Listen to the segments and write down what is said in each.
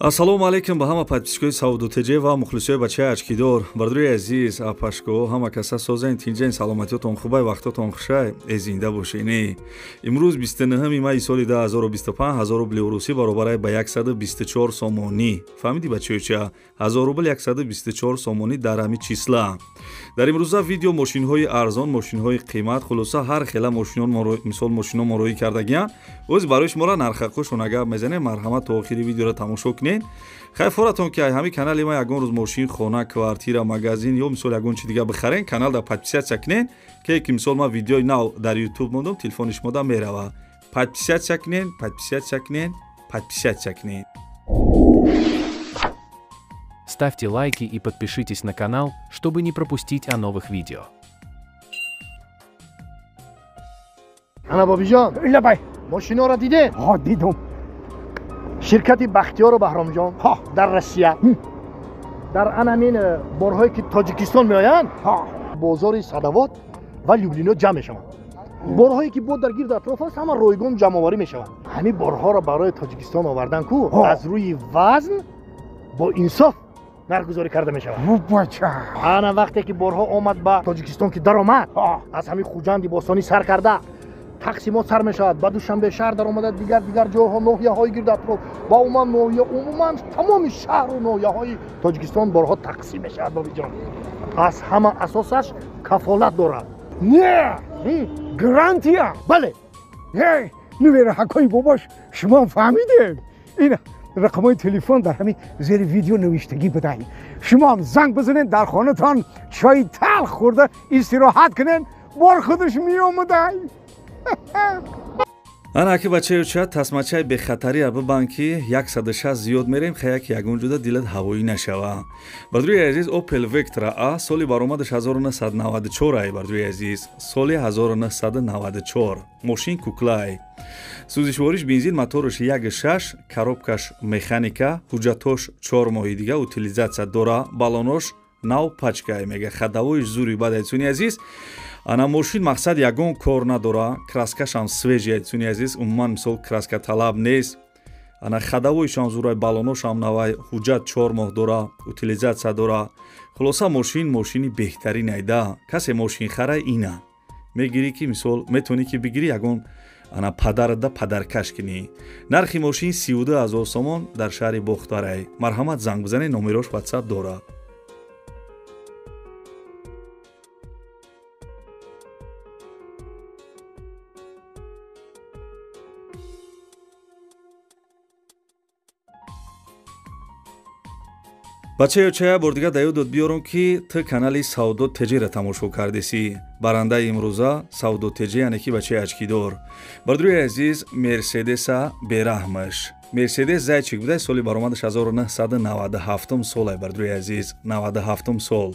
Ассалому алайкум ба ҳама подписчикои Савдо ТЖ ва мухлисои бачаи ачкидор. Бардори азиз, апашко, ҳама каса созен, тинҷен, саломатиётон хубай, вақтотон хушай, э зинда бошед. Имрӯз 29 майи соли 2025 1000 рубли русӣ баробарай ба 124 сомонӣ. Фаҳмидӣ бачаёча? 1000 рубл 124 сомонӣ дар ҳами числа. Дар имрӯза видео мошинҳои арзон, мошинҳои қимат, хулоса ҳар хела мошинон мисол мошино мороӣ кардагиянд. Оз барои шуморо нархакошон агар мезанем, марҳамат то охири видеоро тамошо кунед. Хай форатон ки ҳами канали ма ягон рӯз мошин, хона, квартира, магазин ё мисол ягон чи дига бихарен, канал да подписаться кунен, ки мисол ма видеои нав дар YouTube мондум, телефони шумо да мерава. Подписаться кунен, подписаться кунен, подписаться кунен. Ставьте лайки и подпишитесь на канал, чтобы не пропустить о новых видео. Ана бобиҷон, лабай, мошинора дидед? Ҳа, дидум. Ширкати Бахтиёру Баҳромҷон дар Россия дар анамин борҳое ки Тоҷикистон меоянд, бозори Садовод ва Люблино ҷамъ мешаванд. Борҳое ки бо дар гирду атроф аст, ҳама ройгон ҷамъоварӣ мешаванд. Ҳамин борҳоро барои Тоҷикистон овардан ку аз рӯи вазн бо инсоф нархгузорӣ карда мешавад. Ана вақте ки борҳо омад ба Тоҷикистон, ки даромад, аз ҳамин Хуҷанди бостонӣ сар карда тақсимот сар мешавад, ба Душанбе шаҳр даромада, дигар ҷойҳо, ноҳияҳои гирду атроф ва умуман ноҳия, умуман тамоми шаҳру ноҳияҳои Тоҷикистон борҳо тақсим мешавад. Бобиҷон, аз ҳама асосаш кафолат дорад. Не, гарантия. Бале. Нувераҳакои бобош, шумо фаҳмидед? Ин рақамҳои телефон дар ҳамин зери видео навиштагӣ будай. Шумоам занг бизанед, дар хонатон чойи талх хӯрда истироҳат кунед, бор худаш меомадай. Ана аки бачаёча, тасмачаи бехатария бибанд, ки 160 зиёд мерем, хаяк ягон ҷуда дилат ҳавоӣ нашава. Бардори азиз, Opel Vectra A соли баромадаш 1994 ай, бардори азиз, соли 1994. Мошин куклай. Сӯзишвориш бензин, мотораш 1.6, коробкаш механика, ҳуҷҷатош 4 моҳи дига утилизатсия дора, балонош нав пачкай мега, ходовоиш зури бадай цуни азиз. Ана мошин мақсад ягон кор надора, краскашам свежий цуни азиз, умуман мисол краска талаб нест. Ана ходовоишам зурай, балоношам навай, ҳуҷҷат 4 моҳ дора, утилизатсия дора. Хулоса мошин мошини беҳтарин айда. Касе мошин хара ина. Мегирӣ ки мисол метавонӣ ки бигирӣ ягон ана падарада падаркаш кунӣ. Нархи мошин 32 000 сомон дар шаҳри Бохтарай. Марҳамат занг бизанед, номерош WhatsApp дора. Бачаё чая бор дига да ёдот биёрам, ки ту канали Савдо ТЖ-ра тамошо кардесӣ. Барандаи имрӯза Савдо ТЖ, яъне ки бачаи ачкидор. Бардори азиз, Мерседеса бераҳмаш. Мерседес Зайчик будай, соли баромадаш 1997 солай, бардори азиз, 97 сол.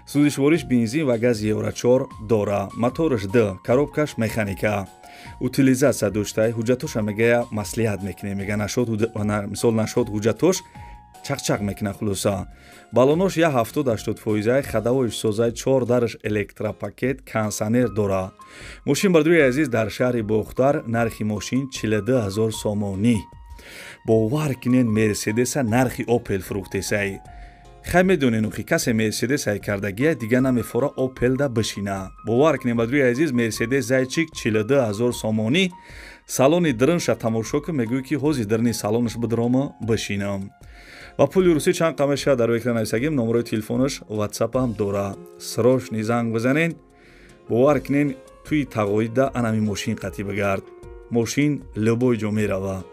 Сӯзишвориш бензин ва газ Евро 4 дора. Мотораш Д, коробкаш механика. Утилизатсия доштай, ҳуҷҷатоша мегая маслиҳат мекунем, мега нашод, мисол нашод ҳуҷҷатош чақчақ мекуна. Хулоса балонош 70-80 фоизай, ходовоиш созай, чор дараш электропакет, кондиционер дора. Мошин бардори азиз дар шаҳри Бохтар, нархи мошин 42 000 сомонӣ. Бовар кунед, Мерседеса нархи Опел фурӯхтесай. Хай медонену ки касе Мерседес ай кардагия, дига намефора Опелда бишина. Бовар кунед, бардори азиз, Мерседес Зайчик 42 000 сомонӣ. Салони дрынша тамошо кун, мегӯӣ ки ҳози дрни салонаш бидрома бишинам. Ва пули русӣ чанд қа мешавад дар экран нависагим, номерои телефонаш WhatsApp ҳам дора. Срочно занг бизанед. Бовар кунед, туи тағоида анами мошин қатӣ бигард. Мошин любой ҷо мерава.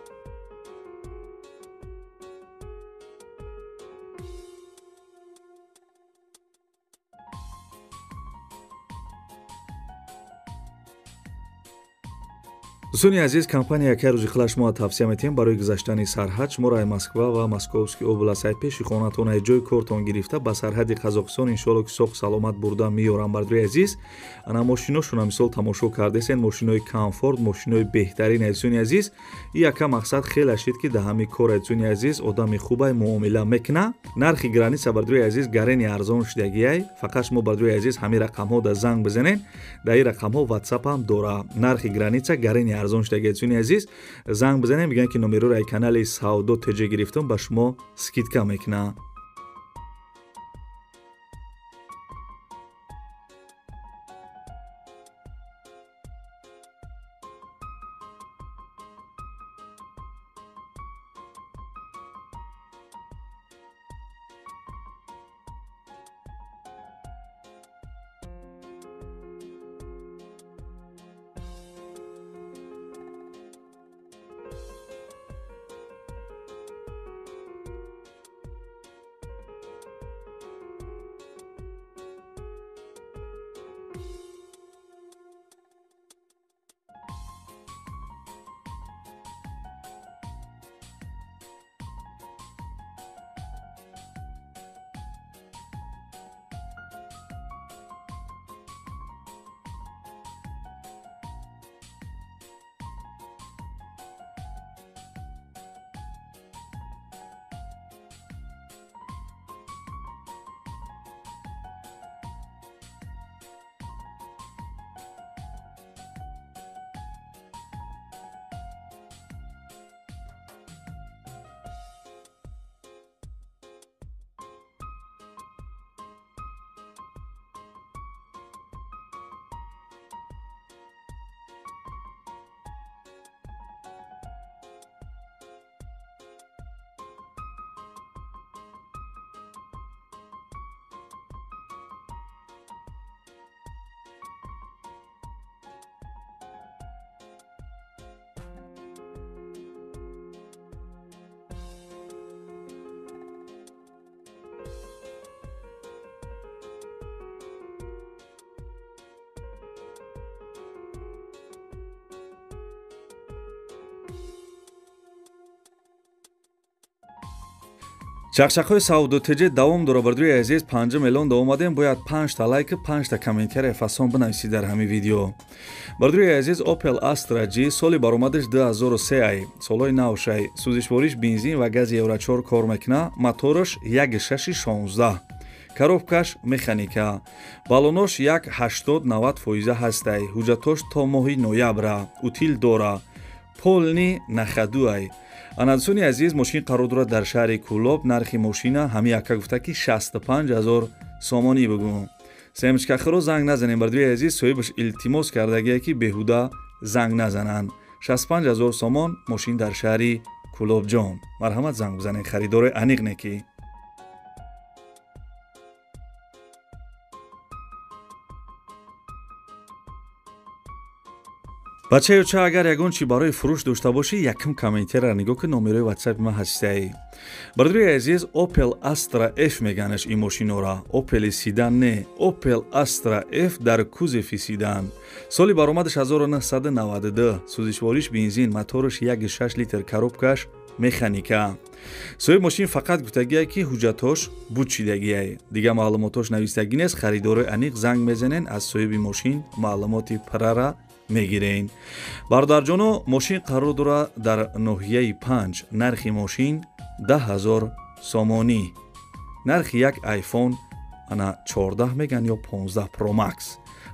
Дӯстони азиз, компания яке рӯзи хила шумо тавсия метиҳем барои гузаштани сарҳад. Шуморо ай Москва ва Московский област, ай пеши хонатон, ай ҷои кортон гирифта ба сарҳади Қазоқистон иншоалло ки соғ саломат бурда меёрам. Бардори азиз, ана мошиношона мисол тамошо кардесен, мошинои комфорт, мошинои беҳтарин. Азизони азиз, и яка мақсад хеле шид ки дар ҳамин кор, азизони азиз, одами хубай муомила мекуна. Нархи граница, бардори азиз, гарени арзон шудагиай. Фақат шумо, бардори азиз, ҳамин рақамҳо да занг бизанед, дар ин рақамҳо WhatsApp ҳам дора. Нархи граница гарени арзон шудаги. Дӯстони азиз, занг бизанем, бигӯянд ки номерро ай канали Савдо ТЖ гирифтам, ба шумо скидка мекунам. Чақчақҳои Савдо ТЖ давом дора. Бардори азиз, 5 миллион да омадем, бояд 5 та лайк, 5 та комментария фасон бинависӣ дар ҳамин видео. Бардори азиз, Opel Astra G, соли баромадаш 2003 ай, солҳои навшай, сӯзишвориш бензин ва гази Евро 4 кор мекуна, мотораш 1.6 16, коробкаш механика, баллонош 1,80-90 фоиза ҳастай, ҳуҷҷатош то моҳи ноябра, утил дора, полный на ходу ай. Ана, дӯстони азиз, мошин қарор дорад дар шаҳри Кӯлоб. Нархи мошина ҳами яка гуфта ки 65 ҳазор сомонӣ. Бугӯ, семечкахӯро занг назанем. Бардори азиз, соҳибаш илтимос кардагие ки беҳуда занг назананд. 65 ҳазор сомон мошин дар шаҳри Кӯлобҷон. Марҳамат, занг бизанед, харидорои аниқ не ки. Бачаёча, агар ягон чи барои фурӯш дошта бошӣ, якум комментарияро нигоҳ кун, номерои ватсапи ман ҳастаи. Бародари азиз, Opel Astra F меганаш ин мошинора. Opel седан не, Opel Astra F дар кузови седан. Соли баромадаш 1992, сӯзишвориш бензин, мотораш 1.6 литр, коробкаш механика. Соҳиби мошин фақат гуфтагие ки ҳуҷҷатҳош буд шидагие, дигар маълумотҳош навистагӣ нест. Харидорои аниқ занг мезанен, аз соҳиби мошин маълумоти пуррара мегирен. Бародарҷоно, мошин қарор дорад дар ноҳияи 5. Нархи мошин 10 000 сомонӣ. Нархи як айфон ана 14 меган ё 15 Pro Max.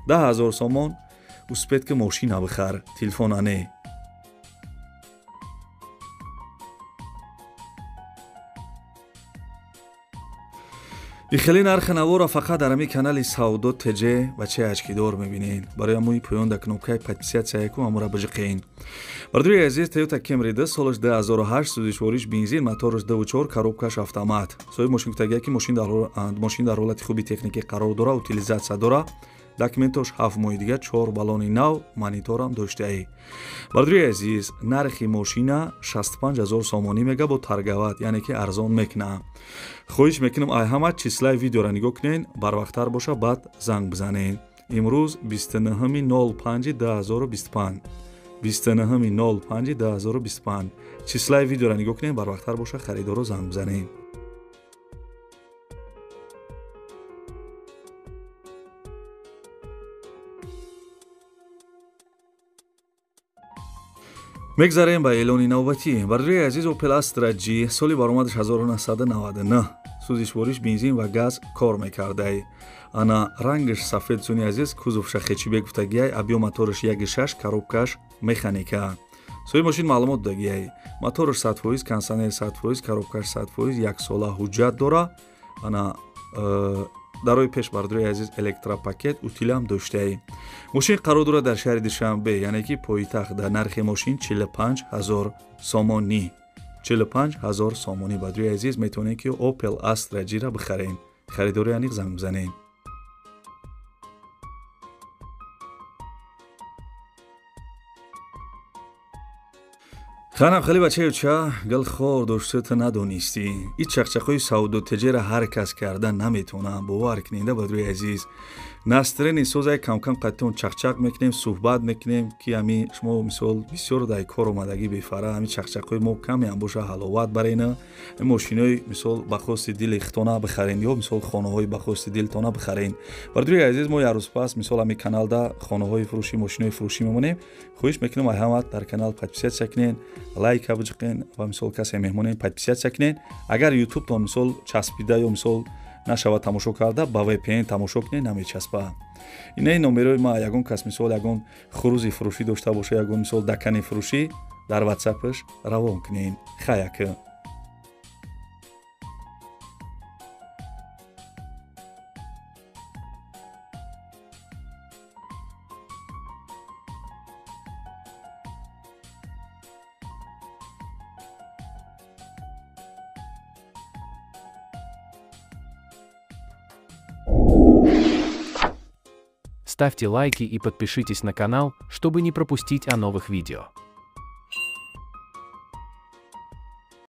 10 000 сомон, успеть ки мошина бихар, телефона не. Ихеле нархи навора фақат дар ҳамин канали Савдо ТЖ бачаи очкидор мебинед. Барои ҳамои поён дар кнопкаи подписаться яку ҳамора биҷиқен. Бародари азиз, Toyota Camry 2, солаш 2008, сӯзишвориш бензин, мотораш 2.4, коробкаш автомат. Соҳиби мошин гуфтагия ки мошин дар ҳолати хуби техникӣ қарор дора, утилизация дора, документош 7 моҳи дига, чор баллони нав, мониторам доштаи. Бародари азиз, нархи мошина 65 ҳазор сомонӣ мега, бо торговать, яъне ки арзон мекуна. Хоҳиш мекунам, ай ҳама числаи видеоро нигоҳ кунед, барвақттар боша, баъд занг бизанед. Имрӯз 29.05.2025, 29.05.2025, числаи видеоро нигоҳ кунед, барвақттар боша, харидоро занг бизанед. Мегзарем ба эълони навбатӣ. Бародари азиз, Opel Astra G, соли баромадаш 1999, Сӯзишвориш бензин ва газ кор мекардай. Ана рангаш сафед зуни азиз, кузовша хечибек гуфтагиай, объём мотораш 1.6, коробкаш механика. Соҳиби мошин маълумот додагиай. Мотораш 100%, кондиционер 100%, коробкаш 100%, як сола ҳуҷҷат дора. Ана дар роҳи пеш бардори азиз электропакет утилам доштаи. Мошин қарор дорад дар шаҳри Душанбе, яъне ки пойтахт. Дар нархи мошин 45 000 сомонӣ. 45 000 сомонӣ бардори азиз метавонед ки Opel Astra G-ра бихаред. Харидори аниқ занг бизанед. Ханам хеле бачаюча гал хор дошта ту надонистӣ. Ин чақчақҳои савдо теҷера ҳар кас карда наметавонам, бовар кунед бардори азиз. Настроени созай камкам қаттон чақчақ мекунем, суҳбат мекунем ки ами шумо мисол бисёр дар кор омадагӣ бефара, ами чақчақҳои мо камеам боша ҳаловат барена. Мошинои мисол ба хости дили хитона бихарен ё мисол хонаҳои ба хости дилтона бихарен. Бардори азиз, мо як рӯз пас мисол ами каналда хонаҳои фурӯшӣ, мошинои фурӯшӣ мемонем. Хоҳиш мекунем ай ҳамат дар канал подписаться кунед, лайка биҷиқен ва мисол касе меҳмонен подписаться кунед. Агар ютубтон мисол часпида ё мисол нашава тамошо карда, ба VPN тамошо кунед, намечаспа. Инаи номерои ма, ягон кас мисол ягон хурузи фурӯшӣ дошта боша, ягон мисол дакани фурӯшӣ дар ватсапаш равон кунед. Хаяк. Ставьте лайки и подпишитесь на канал, чтобы не пропустить о новых видео.